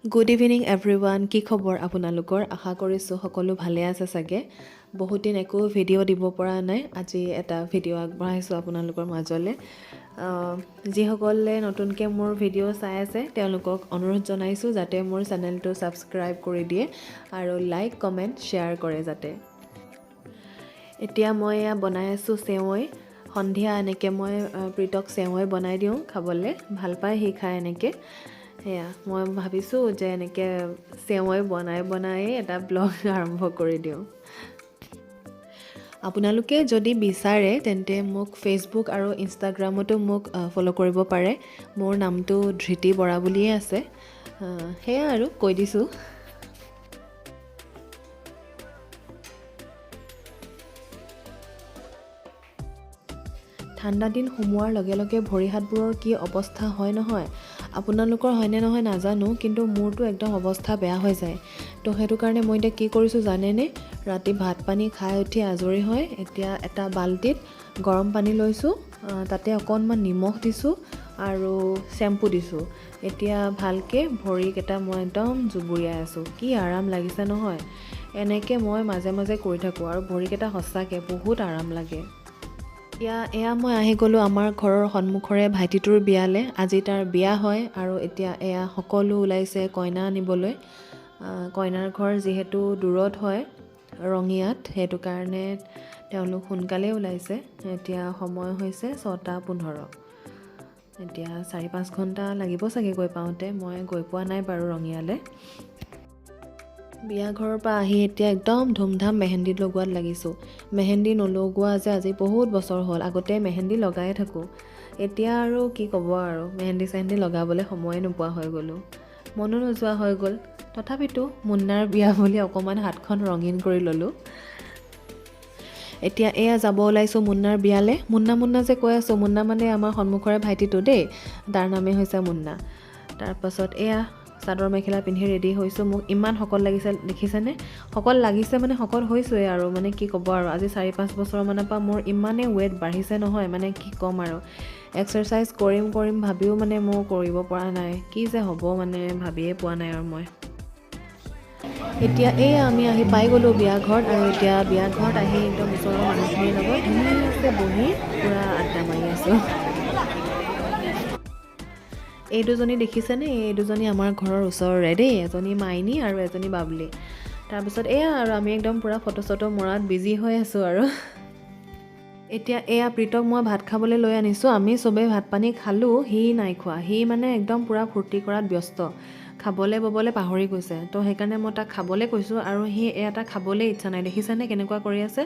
Good evening everyone, কি খবৰ আপোনালোকৰ? আশা কৰিছোঁ সকলো ভালে আছে চাগে। বহুত দিন একো ভিডিঅ' দিব পৰা নাই, আজি এটা ভিডিঅ' আগবঢ়াইছোঁ আপোনালোকৰ মাজলৈ। যিসকলে নতুনকৈ মোৰ ভিডিঅ' চাই আছে তেওঁলোকক অনুৰোধ জনাইছোঁ যাতে মোৰ চেনেলটো ছাবস্ক্ৰাইব কৰি দিয়ে আৰু লাইক কমেণ্ট শ্বেয়াৰ কৰে যাতে। এতিয়া মই এয়া বনাই আছোঁ চেৱৈ। সন্ধিয়া এনেকৈ মই প্ৰীতক চেৱৈ বনাই দিওঁ খাবলৈ, ভাল পায় সি খাই এনেকৈ। সেয়া মই ভাবিছোঁ যে এনেকৈ চেৱৈ বনাই বনাই এটা ব্লগ আৰম্ভ কৰি দিওঁ। আপোনালোকে যদি বিচাৰে তেন্তে মোক ফেচবুক আৰু ইনষ্টাগ্ৰামতো মোক ফ'ল' কৰিব পাৰে। মোৰ নামটো ধৃতি বৰা বুলিয়ে আছে। সেয়া আৰু কৈ দিছোঁ। ঠাণ্ডা দিন সোমোৱাৰ লগে লগে ভৰি হাতবোৰৰ কি অৱস্থা হয় নহয়, আপোনালোকৰ হয়নে নহয় নাজানো, কিন্তু মোৰতো একদম অৱস্থা বেয়া হৈ যায়। তো সেইটো কাৰণে মই এতিয়া কি কৰিছোঁ জানেনে, ৰাতি ভাত পানী খাই উঠি আজৰি হৈ এতিয়া এটা বাল্টিত গৰম পানী লৈছোঁ, তাতে অকণমান নিমখ দিছোঁ আৰু শ্বেম্পু দিছোঁ। এতিয়া ভালকৈ ভৰিকেইটা মই একদম জুবুৰিয়াই আছোঁ। কি আৰাম লাগিছে নহয়। এনেকৈ মই মাজে মাজে কৰি থাকোঁ আৰু ভৰিকেইটা সঁচাকৈ বহুত আৰাম লাগে। এয়া মই আহি গ'লোঁ আমাৰ ঘৰৰ সন্মুখৰে ভাইটিটোৰ বিয়ালৈ। আজি তাৰ বিয়া হয় আৰু এতিয়া এয়া সকলো ওলাইছে কইনা আনিবলৈ। কইনাৰ ঘৰ যিহেতু দূৰত হয় ৰঙিয়াত, সেইটো কাৰণে তেওঁলোক সোনকালেই ওলাইছে। এতিয়া সময় হৈছে 6:15। এতিয়া 4-5 ঘণ্টা লাগিব চাগে গৈ পাওঁতে। মই গৈ পোৱা নাই বাৰু ৰঙিয়ালৈ। বিয়া ঘৰৰ পৰা আহি এতিয়া একদম ধুমধাম মেহেন্দি লগোৱাত লাগিছোঁ। মেহেন্দি নলগোৱা যে আজি বহুত বছৰ হ'ল। আগতে মেহেন্দি লগায়ে থাকোঁ, এতিয়া আৰু কি ক'ব আৰু, মেহেন্দি চেহেন্দি লগাবলৈ সময়ে নোপোৱা হৈ গ'লোঁ, মনো নোযোৱা হৈ গ'ল। তথাপিতো মুন্নাৰ বিয়া বুলি অকণমান হাতখন ৰঙীন কৰি ল'লোঁ। এতিয়া এয়া যাব ওলাইছোঁ মুন্নাৰ বিয়ালৈ। মুন্না মুন্না যে কৈ আছোঁ, মুন্না মানে আমাৰ সন্মুখৰে ভাইটিটো দেই, তাৰ নামেই হৈছে মুন্না। তাৰপাছত এয়া চাদৰ মেখেলা পিন্ধি ৰেডি হৈছোঁ। মোক ইমান শকত লাগিছে দেখিছেনে? শকত লাগিছে মানে শকত হৈছোঁৱেই আৰু, মানে কি ক'ব আৰু, আজি 4-5 বছৰমানৰ পৰা মোৰ ইমানেই ৱেইট বাঢ়িছে নহয়, মানে কি ক'ম আৰু। এক্সাৰচাইজ কৰিম কৰিম ভাবিও মানে মোৰ কৰিব পৰা নাই, কি যে হ'ব মানে ভাবিয়ে পোৱা নাই আৰু মই। এতিয়া এয়া আমি আহি পাই গ'লোঁ বিয়া ঘৰত আৰু এতিয়া বিয়া ঘৰত আহি একদম ওচৰৰ মানুহখিনিৰ লগত ধুনীয়াকৈ বহি পূৰা আড্ডা মাৰি আছোঁ। এই দুজনী দেখিছেনে? এই দুজনী আমাৰ ঘৰৰ ওচৰৰে দেই, এজনী মাইনী আৰু এজনী বাবলি। তাৰপিছত এয়া আৰু আমি একদম পূৰা ফটো চটো মৰাত বিজি হৈ আছোঁ আৰু। এতিয়া এয়া প্ৰীতক মই ভাত খাবলৈ লৈ আনিছোঁ। আমি চবেই ভাত পানী খালোঁ, সি নাই খোৱা। সি মানে একদম পূৰা ফূৰ্তি কৰাত ব্যস্ত, খাবলৈ ববলৈ পাহৰি গৈছে। তো সেইকাৰণে মই তাক খাবলৈ কৈছোঁ আৰু সি এয়া তাক খাবলৈ ইচ্ছা নাই। দেখিছেনে কেনেকুৱা কৰি আছে?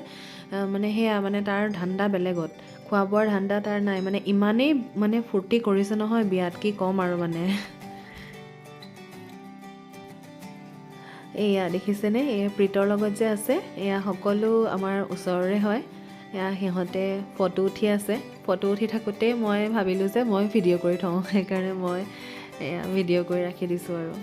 মানে সেয়া মানে তাৰ ধান্দা বেলেগত, খোৱা বোৱাৰ ধান্দা তাৰ নাই। মানে ইমানেই মানে ফূৰ্তি কৰিছে নহয় বিয়াত, কি ক'ম আৰু মানে। এয়া দেখিছেনে, এই প্ৰীতৰ লগত যে আছে এয়া সকলো আমাৰ ওচৰৰে হয়। এয়া সিহঁতে ফটো উঠি আছে। ফটো উঠি থাকোঁতেই মই ভাবিলোঁ যে মই ভিডিঅ' কৰি থওঁ, সেইকাৰণে মই এয়া ভিডিঅ' কৰি ৰাখি দিছোঁ আৰু।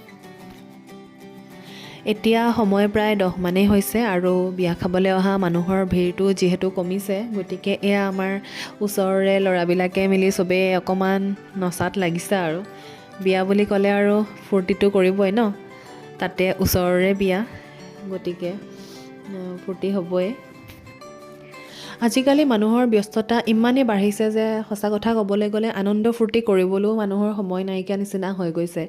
এতিয়া সময় প্ৰায় 10 মানেই হৈছে আৰু বিয়া খাবলৈ অহা মানুহৰ ভিৰটো যিহেতু কমিছে, গতিকে এয়া আমাৰ ওচৰৰে ল'ৰাবিলাকে মিলি চবেই অকণমান নচাত লাগিছে আৰু। বিয়া বুলি ক'লে আৰু ফূৰ্তিটো কৰিবই ন, তাতে ওচৰৰে বিয়া, গতিকে ফূৰ্তি হ'বই। আজিকালি মানুহৰ ব্যস্ততা ইমানেই বাঢ়িছে যে সঁচা কথা ক'বলৈ গ'লে আনন্দ ফূৰ্তি কৰিবলৈও মানুহৰ সময় নাইকিয়া নিচিনা হৈ গৈছে।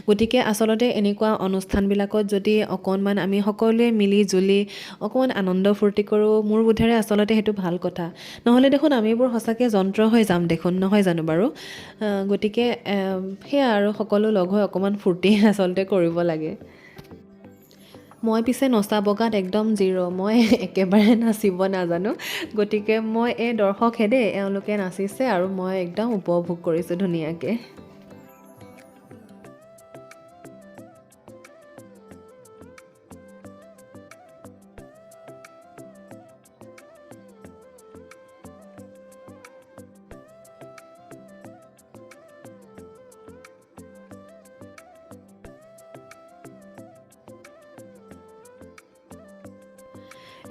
গতিকে আচলতে এনেকুৱা অনুষ্ঠানবিলাকত যদি অকণমান আমি সকলোৱে মিলি জুলি অকণমান আনন্দ ফূৰ্তি কৰোঁ, মোৰ বোধেৰে আচলতে সেইটো ভাল কথা। নহ'লে দেখোন আমিবোৰ সঁচাকৈ যন্ত্ৰ হৈ যাম দেখোন, নহয় জানো বাৰু? গতিকে সেয়া আৰু সকলো লগ হৈ অকণমান ফূৰ্তি আচলতে কৰিব লাগে। মই পিছে নচা বগাত একদম জিৰ', মই একেবাৰে নাচিব নাজানো। গতিকে মই এই দৰ্শকহে দেই, এওঁলোকে নাচিছে আৰু মই একদম উপভোগ কৰিছোঁ ধুনীয়াকৈ।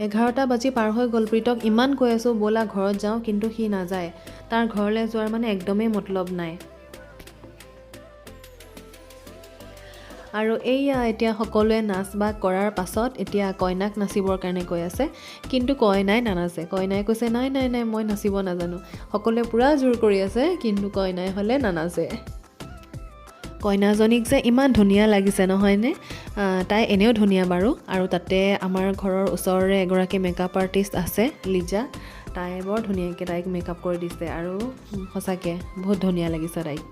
11টা বাজি পাৰ হৈ গ'ল। প্ৰীতক ইমান কৈ আছোঁ ব'লা ঘৰত যাওঁ, কিন্তু সি নাযায়। তাৰ ঘৰলৈ যোৱাৰ মানে একদমেই মতলব নাই। আৰু এইয়া এতিয়া সকলোৱে নাচ বাগ কৰাৰ পাছত এতিয়া কইনাক নাচিবৰ কাৰণে কৈ আছে, কিন্তু কইনাই নানাচে। কইনাই কৈছে, "নাই নাই নাই, মই নাচিব নাজানো।" সকলোৱে পূৰা জোৰ কৰি আছে, কিন্তু কইনাই হ'লে নানাচে। কইনাজনীক যে ইমান ধুনীয়া লাগিছে, নহয়নে? তাই এনেও ধুনীয়া বাৰু, আৰু তাতে আমাৰ ঘৰৰ ওচৰৰে এগৰাকী মেকআপ আৰ্টিষ্ট আছে লিজা, তাই বৰ ধুনীয়াকৈ তাইক মেকআপ কৰি দিছে আৰু সঁচাকৈ বহুত ধুনীয়া লাগিছে তাইক।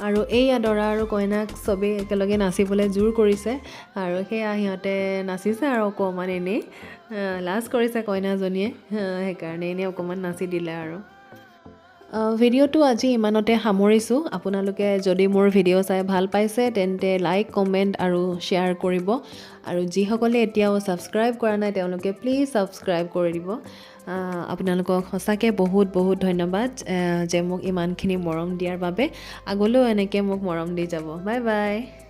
আৰু এইয়া দৰা আৰু কইনাক চবেই একেলগে নাচিবলৈ জোৰ কৰিছে আৰু সেয়া সিহঁতে নাচিছে আৰু অকণমান এনেই। লাজ কৰিছে কইনাজনীয়ে, সেইকাৰণে এনেই অকণমান নাচি দিলে। আৰু ভিডিঅ'টো আজি ইমানতে সামৰিছোঁ। আপোনালোকে যদি মোৰ ভিডিঅ' চাই ভাল পাইছে, তেন্তে লাইক, কমেণ্ট আৰু শ্বেয়াৰ কৰিব। আৰু যিসকলে এতিয়াও ছাবস্ক্ৰাইব কৰা নাই, তেওঁলোকে প্লিজ ছাবস্ক্ৰাইব কৰি দিব। আপোনালোকক সঁচাকৈ বহুত বহুত ধন্যবাদ যে মোক ইমানখিনি মৰম দিয়াৰ বাবে। আগলৈও এনেকৈ মোক মৰম দি যাব। Bye bye.